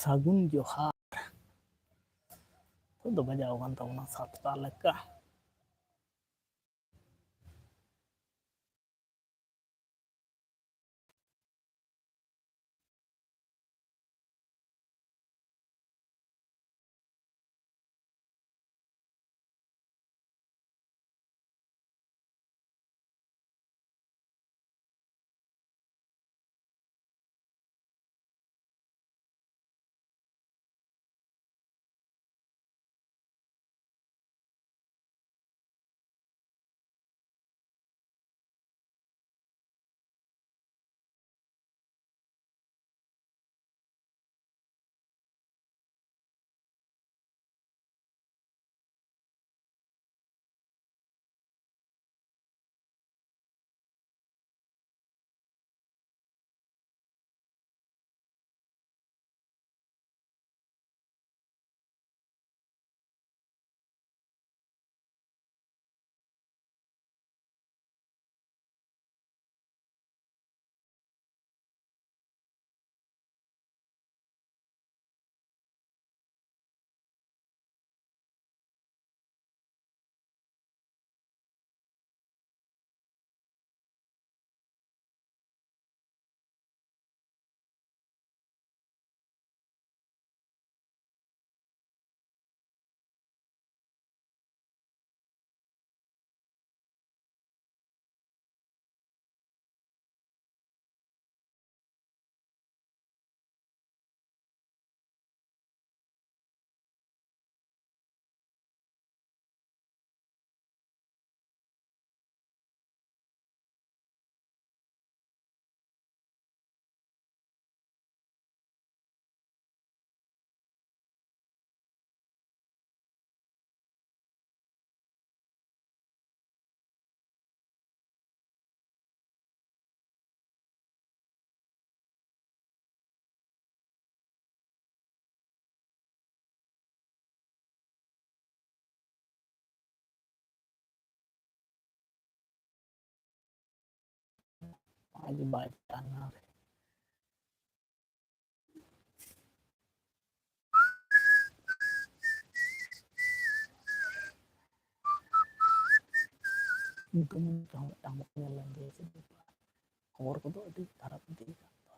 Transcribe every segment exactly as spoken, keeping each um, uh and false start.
ᱥᱟᱹᱜᱩᱱ ᱡᱚᱦᱟᱨ᱾ ᱱᱤᱛᱚᱜ ᱫᱚ ᱵᱟᱡᱟᱣ ᱟᱠᱟᱱ ᱛᱟᱵᱚᱱᱟ ᱥᱟᱛᱴᱟ ᱞᱮᱠᱟ᱾ ᱟᱡ ᱵᱟᱭ ᱪᱟᱱᱟ ᱨᱮ᱾ ᱧᱩᱛᱩᱢ ᱛᱮᱦᱚᱸ ᱢᱤᱫᱴᱟᱝ ᱵᱟᱠᱚ ᱧᱮᱞ ᱞᱮᱱ ᱜᱮᱭᱟ ᱥᱮ ᱪᱮᱫ? ᱠᱷᱚᱵᱚᱨ ᱠᱚᱫᱚ ᱟᱹᱰᱤ ᱠᱷᱟᱨᱟᱯ ᱤᱫᱤ ᱠᱟᱱ ᱫᱚ᱾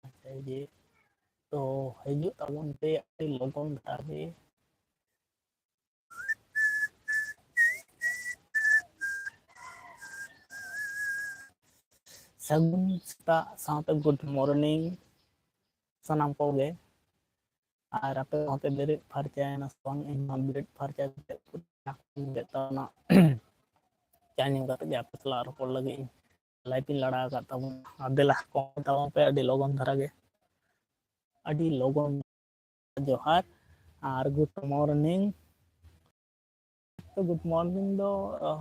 ᱟᱪᱪᱷᱟ, ᱡᱮ ᱛᱚ ᱦᱤᱡᱩᱜ ᱛᱟᱵᱚᱱ ᱯᱮ ᱟᱹᱰᱤ ᱞᱚᱜᱚᱱ ᱫᱷᱟᱨᱟ ᱜᱮ᱾ ᱥᱟᱹᱜᱩᱱ ᱥᱮᱛᱟᱜ ᱥᱟᱶᱛᱮ good morning ᱥᱟᱱᱟᱢ ᱠᱚᱜᱮ᱾ ᱟᱨ ᱟᱯᱮ ᱠᱚᱦᱚᱸ ᱯᱮ ᱵᱮᱨᱮᱫ ᱯᱷᱟᱨᱪᱟᱭᱮᱱᱟ ᱥᱮ ᱵᱟᱝ? ᱤᱧ ᱦᱚᱸ ᱵᱮᱨᱮᱫ ᱯᱷᱟᱨᱪᱟ ᱠᱟᱛᱮ ᱪᱟ ᱧᱩ ᱠᱟᱛᱮ ᱜᱮ ᱟᱯᱮ ᱥᱟᱞᱟᱜ ᱨᱚᱯᱚᱲ ᱞᱟᱹᱜᱤᱫ ᱤᱧ live ᱤᱧ ᱞᱟᱲᱟ ᱟᱠᱟᱫ ᱛᱟᱵᱚᱱᱟ᱾ ᱟᱨ ᱫᱮᱞᱟ comment ᱛᱟᱵᱚᱱ ᱯᱮ ᱟᱹᱰᱤ ᱞᱚᱜᱚᱱ ᱫᱷᱟᱨᱟ ᱜᱮ, ᱟᱹᱰᱤ ᱞᱚᱜᱚᱱ᱾ ᱡᱚᱦᱟᱨ ᱟᱨ good morning᱾ ᱛᱚ good morning ᱫᱚ, ᱟᱸ,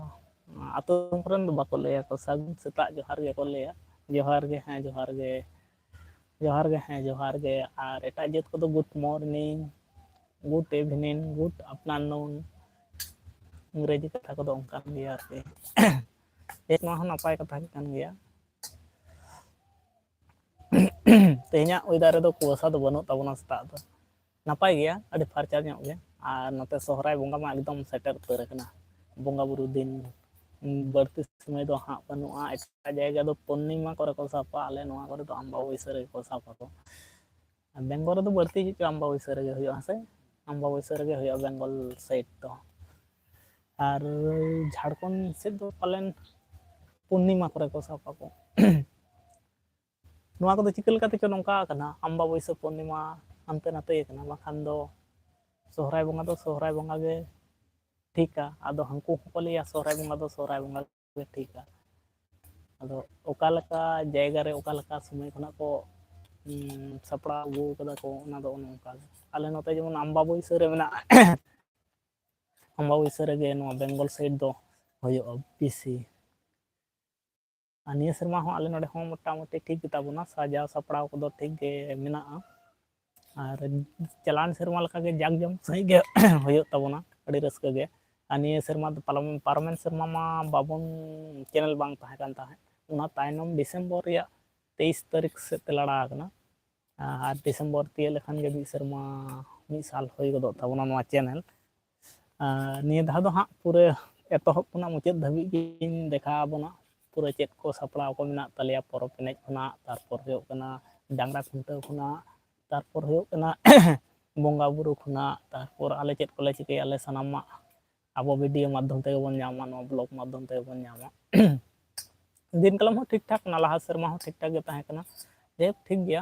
ᱟᱛᱳ ᱫᱤᱥᱚᱢ ᱠᱚᱨᱮᱱ ᱫᱚ ᱵᱟᱠᱚ ᱞᱟᱹᱭᱟ ᱠᱚ, ᱥᱟᱹᱜᱩᱱ ᱥᱮᱛᱟᱜ ᱡᱚᱦᱟᱨ ᱜᱮᱠᱚ ᱞᱟᱹᱭᱟ᱾ ᱡᱚᱦᱟᱨ ᱜᱮ, ᱦᱮᱸ, ᱡᱚᱦᱟᱨ ᱜᱮ᱾ ᱡᱚᱦᱟᱨ ᱜᱮ, ᱦᱮᱸ, ᱡᱚᱦᱟᱨ ᱜᱮ᱾ ᱟᱨ ᱮᱴᱟᱜ ᱡᱟᱹᱛ ᱠᱚᱫᱚ good morning, good evening, good afternoon᱾ ᱤᱝᱨᱮᱡᱤ ᱠᱟᱛᱷᱟ ᱠᱚᱫᱚ ᱚᱱᱠᱟᱱ ᱜᱮᱭᱟ ᱟᱨᱠᱤ᱾ ᱴᱷᱤᱠ, ᱱᱚᱣᱟ ᱦᱚᱸ ᱱᱟᱯᱟᱭ ᱠᱟᱛᱷᱟ ᱜᱮ ᱠᱟᱱ ᱜᱮᱭᱟ᱾ ᱛᱮᱦᱮᱧᱟᱜ weather ᱨᱮᱫᱚ ᱠᱩᱣᱟᱹᱥᱟ ᱫᱚ ᱵᱟᱹᱱᱩᱜ ᱛᱟᱵᱚᱱᱟ ᱥᱮᱛᱟᱜ ᱫᱚ᱾ ᱱᱟᱯᱟᱭ ᱜᱮᱭᱟ, ᱟᱹᱰᱤ ᱯᱷᱟᱨᱪᱟ ᱧᱚᱜ ᱜᱮ᱾ ᱟᱨ ᱱᱚᱛᱮ ᱥᱚᱦᱨᱟᱭ ᱵᱚᱸᱜᱟ ᱢᱟ ᱮᱠᱫᱚᱢ ᱥᱮᱴᱮᱨ ᱩᱛᱟᱹᱨ ᱟᱠᱟᱱᱟ᱾ ᱵᱚᱸᱜᱟ ᱵᱩᱨᱩ ᱫᱤᱱ, ᱵᱟᱹᱲᱛᱤ ᱥᱚᱢᱚᱭ ᱫᱚ ᱦᱟᱸᱜ ᱵᱟᱹᱱᱩᱜᱼᱟ᱾ ᱮᱴᱟᱜ ᱡᱟᱭᱜᱟ ᱫᱚ ᱯᱩᱨᱱᱤᱢᱟ ᱠᱚᱨᱮ ᱠᱚ ᱥᱟᱵᱟ, ᱟᱞᱮ ᱱᱚᱣᱟ ᱠᱚᱨᱮ ᱫᱚ ᱟᱢᱵᱟᱵᱟᱹᱭᱥᱟᱹ ᱨᱮᱜᱮ ᱠᱚ ᱥᱟᱵᱟ ᱠᱚ᱾ ᱟᱨ ᱵᱮᱝᱜᱚᱞ ᱨᱮᱫᱚ ᱵᱟᱹᱲᱛᱤ ᱪᱮᱫ ᱪᱚ ᱟᱢᱵᱟᱵᱟᱹᱭᱥᱟᱹ ᱨᱮᱜᱮ ᱦᱩᱭᱩᱜᱼᱟ, ᱦᱮᱸ ᱥᱮ? ᱟᱢᱵᱟᱵᱟᱹᱭᱥᱟᱹ ᱨᱮᱜᱮ ᱦᱩᱭᱩᱜᱼᱟ ᱵᱮᱝᱜᱚᱞ side ᱫᱚ᱾ ᱟᱨ ᱡᱷᱟᱲᱠᱷᱚᱸᱰ ᱥᱮᱫ ᱫᱚ ᱯᱟᱞᱮᱱ ᱯᱩᱨᱱᱤᱢᱟ ᱠᱚᱨᱮ ᱠᱚ ᱥᱟᱵᱟ ᱠᱚ᱾ ᱱᱚᱣᱟ ᱠᱚᱫᱚ ᱪᱤᱠᱟᱹ ᱞᱮᱠᱟᱛᱮ ᱪᱚ ᱱᱚᱝᱠᱟ ᱟᱠᱟᱱᱟ, ᱟᱢᱵᱟᱵᱟᱹᱭᱥᱟᱹ ᱯᱩᱨᱱᱤᱢᱟ ᱦᱟᱱᱛᱮ ᱱᱟᱛᱮ ᱟᱠᱟᱱᱟ, ᱵᱟᱠᱷᱟᱱ ᱫᱚ ᱥᱚᱦᱨᱟᱭ ᱵᱚᱸᱜᱟ ᱫᱚ ᱥᱚᱦᱨᱟᱭ ᱵᱚᱸᱜᱟ ᱜᱮ ᱴᱷᱤᱠᱟ᱾ ᱟᱫᱚ ᱦᱟᱹᱱᱠᱩ ᱦᱚᱸᱠᱚ ᱞᱟᱹᱭᱟ ᱥᱚᱦᱨᱟᱭ ᱵᱚᱸᱜᱟ ᱫᱚ ᱥᱚᱦᱨᱟᱭ ᱵᱚᱸᱜᱟ ᱜᱮ ᱴᱷᱤᱠᱟ᱾ ᱟᱫᱚ ᱚᱠᱟ ᱞᱮᱠᱟ ᱡᱟᱭᱜᱟ ᱨᱮ ᱚᱠᱟ ᱞᱮᱠᱟ ᱥᱚᱢᱚᱭ ᱠᱷᱚᱱᱟᱜ ᱠᱚ, ᱩᱸ, ᱥᱟᱯᱲᱟᱣ ᱟᱹᱜᱩ ᱠᱟᱫᱟ ᱠᱚ, ᱚᱱᱟ ᱫᱚ ᱚᱱᱮ ᱚᱱᱠᱟ ᱜᱮ᱾ ᱟᱞᱮ ᱱᱚᱛᱮ ᱡᱮᱢᱚᱱ ᱟᱢᱵᱟᱵᱟᱹᱭᱥᱟᱹ ᱨᱮ ᱢᱮᱱᱟᱜᱼᱟ, ᱟᱢᱵᱟᱵᱟᱹᱭᱥᱟᱹ ᱨᱮᱜᱮ ᱱᱚᱣᱟ ᱵᱮᱝᱜᱚᱞ side ᱫᱚ ᱦᱩᱭᱩᱜᱼᱟ ᱵᱮᱥᱤ᱾ ᱟᱨ ᱱᱤᱭᱟᱹ ᱥᱮᱨᱢᱟ ᱦᱚᱸ ᱟᱞᱮ ᱱᱚᱰᱮ ᱦᱚᱸ ᱢᱚᱴᱟᱢᱩᱴᱤ ᱴᱷᱤᱠ ᱜᱮᱛᱟ ᱵᱚᱱᱟ, ᱥᱟᱡᱟᱣ ᱥᱟᱯᱲᱟᱣ ᱠᱚᱫᱚ ᱴᱷᱤᱠ ᱜᱮ ᱢᱮᱱᱟᱜᱼᱟ᱾ ᱟᱨ ᱪᱟᱞᱟᱣᱮᱱ ᱥᱮᱨᱢᱟ ᱞᱮᱠᱟᱜᱮ ᱡᱟᱠ ᱡᱚᱢᱚᱠ ᱥᱟᱺᱦᱤᱡ ᱜᱮ ᱦᱩᱭᱩᱜ ᱛᱟᱵᱚᱱᱟ, ᱟᱹᱰᱤ ᱨᱟᱹᱥᱠᱟᱹ ᱜᱮ᱾ ᱟᱨ ᱱᱤᱭᱟᱹ ᱥᱮᱨᱢᱟ ᱫᱚ ᱯᱟᱨᱚᱢ-, ᱯᱟᱨᱚᱢᱮᱱ ᱥᱮᱨᱢᱟ ᱢᱟ ᱵᱟᱵᱚᱱ, ᱪᱮᱱᱮᱞ ᱵᱟᱝ ᱛᱟᱦᱮᱸ ᱠᱟᱱ ᱛᱟᱦᱮᱸᱫ᱾ ᱚᱱᱟ ᱛᱟᱭᱱᱚᱢ ᱰᱤᱥᱮᱢᱵᱚᱨ ᱨᱮᱭᱟᱜ ᱛᱮᱭᱤᱥ ᱛᱟᱹᱨᱤᱠᱷ ᱥᱮᱫ ᱛᱮ ᱞᱟᱲᱟ ᱟᱠᱟᱱᱟ᱾ ᱟᱨ ᱰᱤᱥᱮᱢᱵᱚᱨ ᱛᱤᱭᱟᱹᱜ ᱞᱮᱠᱷᱟᱱ ᱜᱮ ᱢᱤᱫ ᱥᱮᱨᱢᱟ, ᱢᱤᱫ ᱥᱟᱞ ᱦᱩᱭ ᱜᱚᱫᱚᱜ ᱛᱟᱵᱚᱱᱟ ᱱᱚᱣᱟ ᱪᱮᱱᱮᱞ᱾ ᱟᱨ ᱱᱤᱭᱟᱹ ᱫᱷᱟᱣ ᱫᱚ ᱦᱟᱸᱜ ᱯᱩᱨᱟᱹ ᱮᱛᱚᱦᱚᱵ ᱠᱷᱚᱱᱟᱜ ᱢᱩᱪᱟᱹᱫ ᱫᱷᱟᱹᱵᱤᱡ ᱜᱤᱧ ᱫᱮᱠᱷᱟᱣ ᱟᱵᱚᱱᱟ, ᱯᱩᱨᱟᱹ ᱪᱮᱫ ᱠᱚ ᱥᱟᱯᱲᱟᱣ ᱠᱚ ᱢᱮᱱᱟᱜ ᱛᱟᱞᱮᱭᱟ, ᱯᱚᱨᱚᱵᱽ ᱮᱱᱮᱡ ᱠᱷᱚᱱᱟᱜ, ᱛᱟᱨᱯᱚᱨ ᱦᱩᱭᱩᱜ ᱠᱟᱱᱟ ᱰᱟᱝᱨᱟ ᱠᱷᱩᱱᱴᱟᱹᱣ ᱠᱷᱚᱱᱟᱜ, ᱛᱟᱨᱯᱚᱨ ᱦᱩᱭᱩᱜ ᱠᱟᱱᱟ ᱵᱚᱸᱜᱟ ᱵᱩᱨᱩ ᱠᱷᱚᱱᱟᱜ, ᱛᱟᱨᱯᱚᱨ ᱟᱞᱮ ᱪᱮᱫ ᱠᱚᱞᱮ ᱪᱤᱠᱟᱹᱭᱟ, ᱟᱞᱮ ᱥᱟᱱᱟᱢᱟᱜ ᱟᱵᱚ ᱵᱷᱤᱰᱤᱭᱳ ᱢᱟᱫᱽᱫᱷᱚᱢ ᱛᱮᱜᱮ ᱵᱚᱱ ᱧᱟᱢᱟ, ᱱᱚᱣᱟ ᱵᱞᱚᱜ ᱢᱟᱫᱽᱫᱷᱚᱢ ᱛᱮᱜᱮ ᱵᱚᱱ ᱧᱟᱢᱟ᱾ ᱫᱤᱱ ᱠᱟᱞᱚᱢ ᱦᱚᱸ ᱴᱷᱤᱠ ᱴᱷᱟᱠ ᱠᱟᱱᱟ, ᱞᱟᱦᱟ ᱥᱮᱨᱢᱟ ᱦᱚᱸ ᱴᱷᱤᱠ ᱴᱷᱟᱠ ᱜᱮ ᱛᱟᱦᱮᱸ ᱠᱟᱱᱟ᱾ ᱡᱟᱭᱦᱳᱠ, ᱴᱷᱤᱠ ᱜᱮᱭᱟ,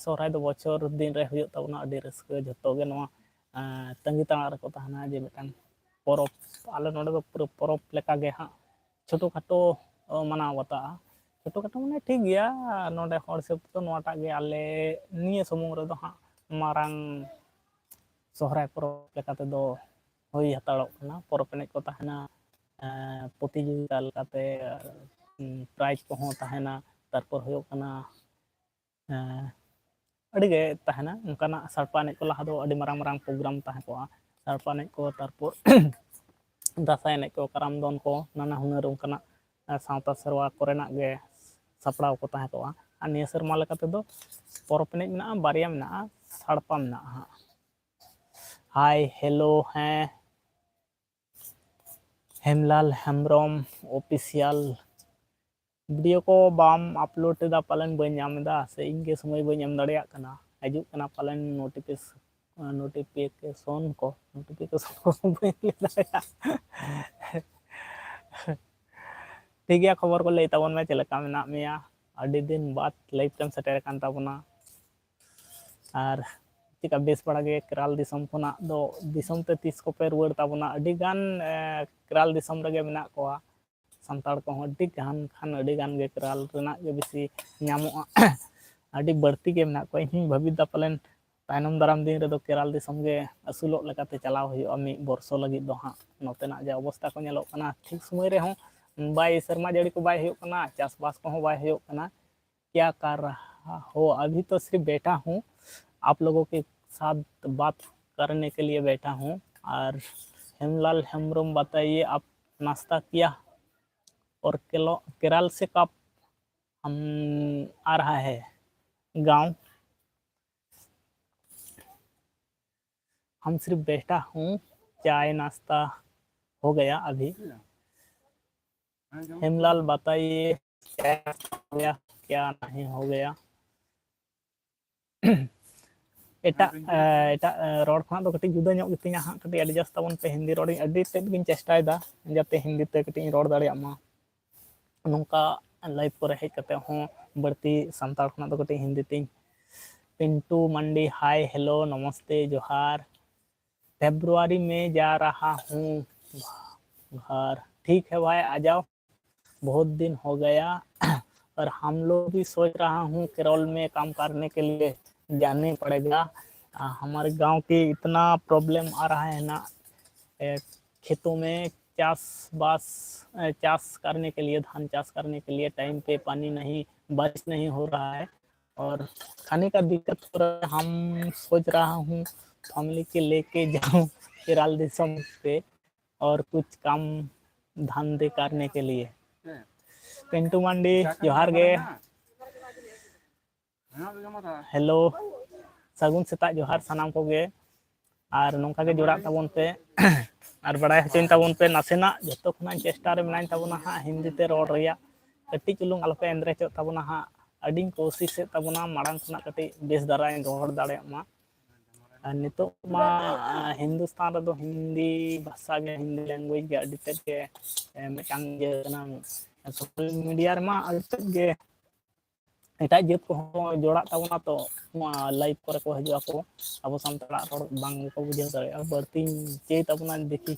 ᱥᱚᱦᱨᱟᱭ ᱫᱚ ᱵᱚᱪᱷᱚᱨ ᱫᱤᱱ ᱨᱮ ᱦᱩᱭᱩᱜ ᱛᱟᱵᱚᱱᱟ, ᱟᱹᱰᱤ ᱨᱟᱹᱥᱠᱟᱹ, ᱡᱷᱚᱛᱚ ᱜᱮ ᱱᱚᱣᱟ, ᱮᱸ, ᱛᱟᱺᱜᱤ ᱛᱟᱲᱟᱜ ᱨᱮᱠᱚ ᱛᱟᱦᱮᱱᱟ ᱡᱮ ᱢᱤᱫᱴᱟᱝ ᱯᱚᱨᱚᱵᱽ, ᱟᱞᱮ ᱱᱚᱰᱮ ᱫᱚ ᱯᱩᱨᱟᱹ ᱯᱚᱨᱚᱵᱽ ᱞᱮᱠᱟᱜᱮ ᱦᱟᱸᱜ ᱪᱷᱳᱴᱳ ᱠᱷᱟᱴᱳ, ᱚ, ᱢᱟᱱᱟᱣ ᱵᱟᱛᱟᱜᱼᱟ᱾ ᱪᱷᱳᱴᱳ ᱠᱷᱟᱴᱳ ᱢᱟᱱᱮ ᱴᱷᱤᱠ ᱜᱮᱭᱟ, ᱱᱚᱰᱮ ᱦᱚᱲ ᱦᱤᱥᱟᱹᱵ ᱛᱮᱫᱚ ᱱᱚᱣᱟᱴᱟᱜ ᱜᱮ ᱟᱞᱮ ᱱᱤᱭᱟᱹ ᱥᱩᱢᱩᱝ ᱨᱮᱫᱚ ᱦᱟᱸᱜ ᱢᱟᱨᱟᱝ ᱥᱚᱦᱨᱟᱭ ᱯᱚᱨᱚᱵᱽ ᱞᱮᱠᱟ ᱛᱮᱫᱚ ᱦᱩᱭ ᱦᱟᱛᱟᱲᱚᱜ ᱠᱟᱱᱟ᱾ ᱯᱚᱨᱚᱵᱽ ᱮᱱᱮᱡ ᱠᱚ ᱛᱟᱦᱮᱱᱟ, ᱮᱸ, ᱯᱨᱚᱛᱤᱡᱳᱜᱤᱛᱟ ᱞᱮᱠᱟᱛᱮ, ᱩᱸ, ᱯᱨᱟᱭᱤᱡᱽ ᱠᱚᱦᱚᱸ ᱛᱟᱦᱮᱱᱟ᱾ ᱛᱟᱨᱯᱚᱨ ᱦᱩᱭᱩᱜ ᱠᱟᱱᱟ, ᱮᱸ, ᱟᱹᱰᱤ ᱜᱮ ᱛᱟᱦᱮᱱᱟ ᱚᱱᱠᱟᱱᱟᱜ ᱥᱟᱲᱯᱟ ᱮᱱᱮᱡ ᱠᱚ᱾ ᱞᱟᱦᱟ ᱫᱚ ᱟᱹᱰᱤ ᱢᱟᱨᱟᱝ ᱢᱟᱨᱟᱝ ᱯᱨᱳᱜᱨᱟᱢ ᱛᱟᱦᱮᱸ ᱠᱚᱜᱼᱟ, ᱥᱟᱲᱯᱟ ᱮᱱᱮᱡ ᱠᱚ, ᱛᱟᱨᱯᱚᱨ ᱫᱟᱸᱥᱟᱭ ᱮᱱᱮᱡ ᱠᱚ, ᱠᱟᱨᱟᱢ ᱫᱚᱱ ᱠᱚ, ᱱᱟᱱᱟ ᱦᱩᱱᱟᱹᱨ ᱚᱱᱠᱟᱱᱟᱜ, ᱮᱸ, ᱥᱟᱶᱛᱟ ᱥᱮᱨᱣᱟ ᱠᱚᱨᱮᱱᱟᱜ ᱜᱮ ᱥᱟᱯᱲᱟᱣ ᱠᱚ ᱛᱟᱦᱮᱸ ᱠᱚᱜᱼᱟ᱾ ᱟᱨ ᱱᱤᱭᱟᱹ ᱥᱮᱨᱢᱟ ᱞᱮᱠᱟ ᱛᱮᱫᱚ ᱯᱚᱨᱚᱵᱽ ᱮᱱᱮᱡ ᱢᱮᱱᱟᱜᱼᱟ, ᱵᱟᱨᱭᱟ ᱢᱮᱱᱟᱜᱼᱟ, ᱥᱟᱲᱯᱟ ᱢᱮᱱᱟᱜᱼᱟ ᱦᱟᱸᱜ᱾ ᱦᱟᱭ, ᱦᱮᱞᱳ, ᱦᱮᱸ, ᱦᱮᱢᱞᱟᱞ ᱦᱮᱢᱵᱨᱚᱢ ᱚᱯᱷᱤᱥᱤᱭᱟᱞ᱾ ᱵᱷᱤᱰᱤᱭᱳ ᱠᱚ ᱵᱟᱢ ᱟᱯᱞᱳᱰ ᱮᱫᱟ, ᱯᱟᱞᱮᱱ ᱵᱟᱹᱧ ᱧᱟᱢ ᱮᱫᱟ, ᱥᱮ ᱤᱧ ᱜᱮ ᱥᱚᱢᱚᱭ ᱵᱟᱹᱧ ᱮᱢ ᱫᱟᱲᱮᱭᱟᱜ ᱠᱟᱱᱟ᱾ ᱦᱤᱡᱩᱜ ᱠᱟᱱᱟ ᱯᱟᱞᱮᱱ ᱱᱳᱴᱤᱯᱷᱤᱠᱮᱥᱚᱱ ᱠᱚ, ᱱᱳᱴᱤᱯᱷᱤᱠᱮᱥᱚᱱ ᱠᱚ ᱵᱟᱹᱧ ᱞᱟᱹᱭ ᱫᱟᱲᱮᱭᱟᱜᱼᱟ᱾ ᱴᱷᱤᱠ ᱜᱮᱭᱟ, ᱠᱷᱚᱵᱚᱨ ᱠᱚ ᱞᱟᱹᱭ ᱛᱟᱵᱚᱱ ᱢᱮ, ᱪᱮᱫ ᱞᱮᱠᱟ ᱢᱮᱱᱟᱜ ᱢᱮᱭᱟ? ᱟᱹᱰᱤ ᱫᱤᱱ ᱵᱟᱫᱽ ᱞᱟᱭᱤᱵᱷ ᱨᱮᱢ ᱥᱮᱴᱮᱨ ᱟᱠᱟᱱ ᱛᱟᱵᱚᱱᱟ᱾ ᱟᱨ ᱪᱮᱫᱠᱟ, ᱵᱮᱥ ᱵᱟᱲᱟ ᱜᱮ? ᱠᱮᱨᱟᱞ ᱫᱤᱥᱚᱢ ᱠᱷᱚᱱᱟᱜ ᱫᱚ ᱫᱤᱥᱚᱢ ᱛᱮ ᱛᱤᱥ ᱠᱚᱯᱮ ᱨᱩᱣᱟᱹᱲ ᱛᱟᱵᱚᱱᱟ? ᱟᱹᱰᱤ ᱜᱟᱱ, ᱮ, ᱠᱮᱨᱟᱞ ᱫᱤᱥᱚᱢ ᱨᱮᱜᱮ ᱢᱮᱱᱟᱜ ᱠᱚᱣᱟ᱾ ᱥᱟᱱᱛᱟᱲ ᱠᱚᱦᱚᱸ ᱟᱹᱰᱤ ᱜᱟᱱ ᱠᱷᱟᱱ ᱟᱹᱰᱤ ᱜᱟᱱ ᱜᱮ ᱠᱮᱨᱟᱞ ᱨᱮᱱᱟᱜ ᱜᱮ ᱵᱮᱥᱤ ᱧᱟᱢᱚᱜᱼᱟ᱾ ᱟᱹᱰᱤ ᱵᱟᱹᱲᱛᱤ ᱜᱮ ᱢᱮᱱᱟᱜ ᱠᱚᱣᱟ᱾ ᱤᱧ ᱦᱚᱸᱧ ᱵᱷᱟᱹᱵᱤᱛ ᱫᱟ ᱯᱟᱞᱮᱱ ᱛᱟᱭᱱᱚᱢ ᱫᱟᱨᱟᱢ ᱫᱤᱱ ᱨᱮᱫᱚ ᱠᱮᱨᱟᱞ ᱫᱤᱥᱚᱢ ᱜᱮ ᱟᱹᱥᱩᱞᱚᱜ ᱞᱮᱠᱟᱛᱮ ᱪᱟᱞᱟᱣ ᱦᱩᱭᱩᱜᱼᱟ ᱢᱤᱫ ᱵᱚᱨᱥᱚ ᱞᱟᱹᱜᱤᱫ ᱫᱚ ᱦᱟᱸᱜ᱾ ᱱᱚᱛᱮᱱᱟᱜ ᱡᱟ ᱚᱵᱚᱥᱛᱟ ᱠᱚ ᱧᱮᱞᱚᱜ ᱠᱟᱱᱟ, ᱴᱷᱤᱠ ᱥᱚᱢᱚᱭ ᱨᱮᱦᱚᱸ ᱵᱟᱭ, ᱥᱮᱨᱢᱟ ᱡᱟᱹᱲᱤ ᱠᱚ ᱵᱟᱭ ᱦᱩᱭᱩᱜ ᱠᱟᱱᱟ, ᱪᱟᱥᱵᱟᱥ ᱠᱚᱦᱚᱸ ᱵᱟᱭ ᱦᱩᱭᱩᱜ ᱠᱟᱱᱟ᱾ क्या कर रहा हो? अभी तो सिर्फ बैठा हूँ, आप लोगों के साथ बात करने के लिए बैठा हूँ। ᱟᱨ हेमलाल हेम्ब्रम, बताइए, आप नाश्ता किया? और केलो-, केरल से कब हम आ रहा है गांव? हम सिर्फ बैठा हूँ, चाय नाश्ता हो गया अभी। हेमलाल, बताइए, क्या हो गया, क्या नहीं हो गया। ᱮᱴᱟᱜ ᱮᱴᱟᱜ ᱨᱚᱲ ᱠᱷᱚᱱᱟᱜ ᱫᱚ ᱠᱟᱹᱴᱤᱡ ᱡᱩᱫᱟᱹ ᱧᱚᱜ ᱜᱮᱛᱤᱧᱟ ᱦᱟᱸᱜ, ᱠᱟᱹᱴᱤᱡ adjust ᱛᱟᱵᱚᱱ ᱯᱮ᱾ ᱦᱤᱱᱫᱤ ᱨᱚᱲᱤᱧ ᱟᱹᱰᱤ ᱛᱮᱫ ᱜᱤᱧ ᱪᱮᱥᱴᱟᱭᱮᱫᱟ ᱡᱟᱛᱮ ᱦᱤᱱᱫᱤ ᱛᱮ ᱠᱟᱹᱴᱤᱡ ᱤᱧ ᱨᱚᱲ ᱫᱟᱲᱮᱭᱟᱜ ᱢᱟ᱾ ᱱᱚᱝᱠᱟ live ᱠᱚᱨᱮ ᱦᱮᱡ ᱠᱟᱛᱮ ᱦᱚᱸ ᱵᱟᱹᱲᱛᱤ ᱥᱟᱱᱛᱟᱲ ᱠᱷᱚᱱᱟᱜ ᱫᱚ ᱠᱟᱹᱴᱤᱡ ᱦᱤᱱᱫᱤ ᱛᱤᱧ᱾ पिंटू मंडी, हाय, हेलो, नमस्ते, जोहार। फरवरी में जा रहा हूँ घर। ठीक है भाई, आ जाओ, बहुत दिन हो गया। और हम लोग भी सोच रहा हूँ केरल में काम करने के लिए जाने पड़ेगा। आ, हमारे गांव की इतना प्रॉब्लम आ रहा है ना, ए, खेतों में चास बास, ए, चास करने के लिए, धान चास करने के लिए टाइम पे पानी नहीं, बारिश नहीं हो रहा है और खाने का दिक्कत हो रहा है। हम सोच रहा हूँ फैमिली के लेके जाऊँ केरल दिसम पे और कुछ काम धंधे करने के लिए। पिंटू मंडी, जोहार गे। हेलो, ᱥᱟᱹᱜᱩᱱ ᱥᱮᱛᱟᱜ ᱡᱚᱦᱟᱨ ᱥᱟᱱᱟᱢ ᱠᱚᱜᱮ᱾ ᱟᱨ ᱱᱚᱝᱠᱟ ᱜᱮ ᱡᱚᱲᱟᱜ ᱛᱟᱵᱚᱱ ᱯᱮ ᱟᱨ ᱵᱟᱲᱟᱭ ᱦᱚᱪᱚᱧ ᱛᱟᱵᱚᱱ ᱯᱮ᱾ ᱱᱟᱥᱮᱱᱟᱜ ᱡᱚᱛᱚ ᱠᱷᱚᱱᱟᱜ ᱪᱮᱥᱴᱟ ᱨᱮ ᱢᱮᱱᱟᱧ ᱛᱟᱵᱚᱱᱟ ᱦᱟᱸᱜ ᱦᱤᱱᱫᱤ ᱛᱮ ᱨᱚᱲ ᱨᱮᱭᱟᱜ᱾ ᱠᱟᱹᱴᱤᱡ ᱪᱩᱞᱩᱝ ᱟᱞᱚᱯᱮ ᱮᱱᱫᱨᱮᱡᱚᱜ ᱛᱟᱵᱚᱱᱟ ᱦᱟᱸᱜ᱾ ᱟᱹᱰᱤᱧ ᱠᱳᱥᱤᱥᱮᱫ ᱛᱟᱵᱚᱱᱟ ᱢᱟᱲᱟᱝ ᱠᱷᱚᱱᱟᱜ ᱠᱟᱹᱴᱤᱡ ᱵᱮᱥ ᱫᱷᱟᱨᱟᱧ ᱨᱚᱲ ᱫᱟᱲᱮᱭᱟᱜ ᱢᱟ᱾ ᱟᱨ ᱱᱤᱛᱚᱜ ᱢᱟ ᱦᱤᱱᱫᱩᱥᱛᱟᱱ ᱨᱮᱫᱚ ᱦᱤᱱᱫᱤ ᱵᱷᱟᱥᱟ ᱜᱮ, ᱦᱤᱱᱫᱤ language ᱜᱮ ᱟᱹᱰᱤ ᱛᱮᱫ ᱜᱮ ᱢᱤᱫᱴᱟᱝ ᱤᱭᱟᱹ ᱠᱟᱱᱟ᱾ social media ᱨᱮᱢᱟ ᱟᱹᱰᱤ ᱛᱮᱫ ᱜᱮ ᱮᱴᱟᱜ ᱡᱟᱹᱛ ᱠᱚᱦᱚᱸ ᱡᱚᱲᱟᱜ ᱛᱟᱵᱚᱱᱟ, ᱛᱚ ᱱᱚᱣᱟ live ᱠᱚᱨᱮ ᱠᱚ ᱦᱤᱡᱩᱜ ᱟᱠᱚ, ᱟᱵᱚ ᱥᱟᱱᱛᱟᱲᱟᱜ ᱨᱚᱲ ᱵᱟᱝ ᱜᱮᱠᱚ ᱵᱩᱡᱷᱟᱹᱣ ᱫᱟᱲᱮᱭᱟᱜᱼᱟ᱾ ᱵᱟᱹᱲᱛᱤᱧ ᱪᱟᱹᱭ ᱛᱟᱵᱚᱱᱟ ᱫᱮᱠᱷᱤ